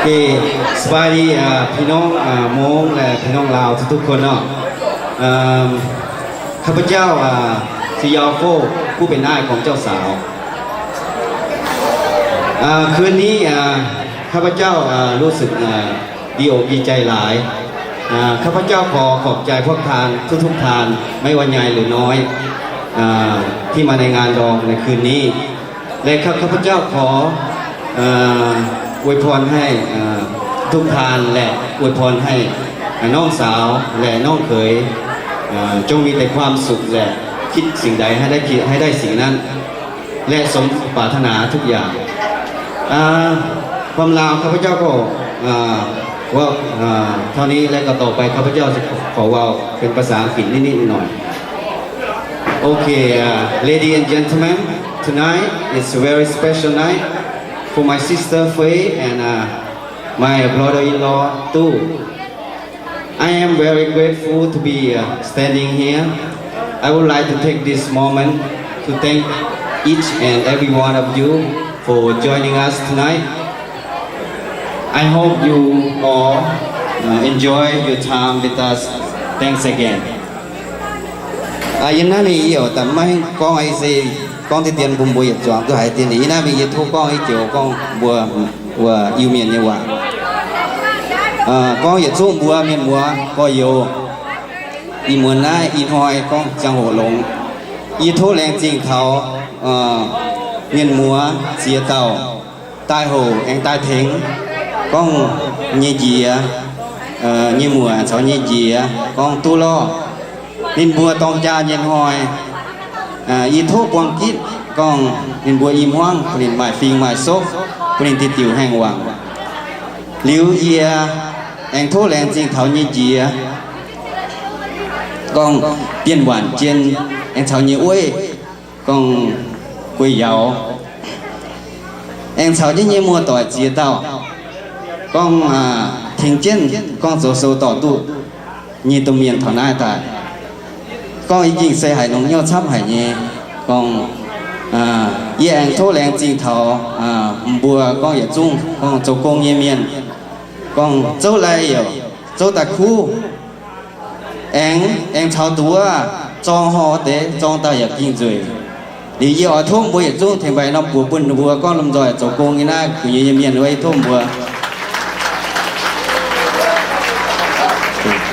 เอ่อ สบายดี อ่า พี่น้อง อ่า มง และพี่น้องลาวทุกๆ คนเนาะ เอิ่ม ข้าพเจ้า อ่า ซียาวโฟ ผู้เป็นอ้ายของเจ้าสาว อ่า คืนนี้ อ่า ข้าพเจ้า อ่า รู้สึก อ่า ดีอกดีใจหลาย อ่า ข้าพเจ้าขอขอบใจพวกท่านทุกๆ ท่าน ไม่ว่าใหญ่หรือน้อย อ่า ที่มาในงานดองในคืนนี้ และข้าพเจ้าขอ เอ่อ อวยพรให้ เอ่อ ทุกท่าน และอวยพรให้ เอ่อ น้องสาวและน้องเขย เอ่อ จงมีแต่ความสุข และคิดสิ่งใดให้ได้คิด ให้ได้สิ่งนั้น และสมปรารถนาทุกอย่าง อ่า ความลาวข้าพเจ้าก็ อ่า ว่า อ่า เท่านี้ และก็ต่อไปข้าพเจ้าจะขอเว้าเป็นภาษาอังกฤษนิดๆ หน่อยๆ Okay, uh, ladies and gentlemen, tonight is a very special night for my sister Fei and, uh, my brother-in-law too. I am very grateful to be, uh, standing here. I would like to take this moment to thank each and every one of you for joining us tonight. I hope you all, uh, enjoy your time with us. Thanks again. Yiem naaiv mingh yie yaac maiv gorngv, ih se gorngv deix dien bun mbuo yietc zuangx duqv haiz dien. Yiem naaiv mingh yie tov gorngv ih joux gorngv mbuo wuov Iu-Mienh nyei waac. Gorngv yietc zungv mbuo mienh muoz gorx-youz, ih muonz naaiv ih hnoi gorngv ziangh hoc longx, yie tov laengz zingh taux mienh muoz ziex dauh daaih hoc aengx daaih tengx gorngv nyei njiec, nyei muoc caux nyei njiec gorngv duqv lorh. Ninh mbuo dorng jaa nyei hnoi, yie tov buang gitv gorngv ninh mbuo i hmuangv bun ninh maaih fing maaih sopv, bun ninh diuh diuh haengh wangc. Liuz yie aengx tov laengz zingh taux nyei njiec gorngv Bienh Waanc Jien aengx caux nyei wueiv gorngv Guei Yauz, aengx caux jienv nyei muoz-doic ziex dauh gorngv tengx jienv gorngv zoux sou dorh duqv nyei domh mienh taux naaiv daaih. Gorngv yie gengh se haiz longx hnyouv camv haic nyei. Gorngv yie aengx tov laengz zingh taux mbuo gorngv yietc zungv gorngv zoux gong nyei mienh, gorngv zouv lai yaac zouv daaih kuv, aengx, aengx caux duqv wuov zorng horh deix zorng dauh yaac gengh nzueic. Liuz yie oix tov mbuo yietc zungv tengx mbaih norm buoz bun ninh mbuo gorngv lomh nzoih zoux gong nyei naaiv gu'nyuoz nyei mienh wuov, yie tov mbuo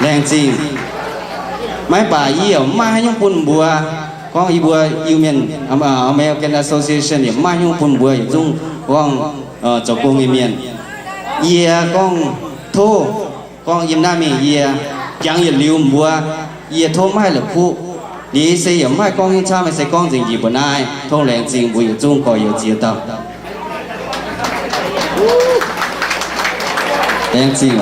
laengz zingh. Maiv baac yie yaac mv maaih haaix nyungc bun mbuo gorngv yie mbuo Iu-Mienh, American Association yaac mv maaih haaix nyungc bun mbuo yietc zungv gorngv zoux gong nyei mienh. Yie gorngv tov gorngv yiem naaiv mingh yie jangx yietc liuz mbuo, yie tov mv haih la'kuqv. Liuz se yaac mv haih gorngv hingv camv, se gorngv nzengc njiec mbuo naaiv. Tov laengz zingh mbuo yietc zungv gorx-youz ziex dauh. Laengz zingh.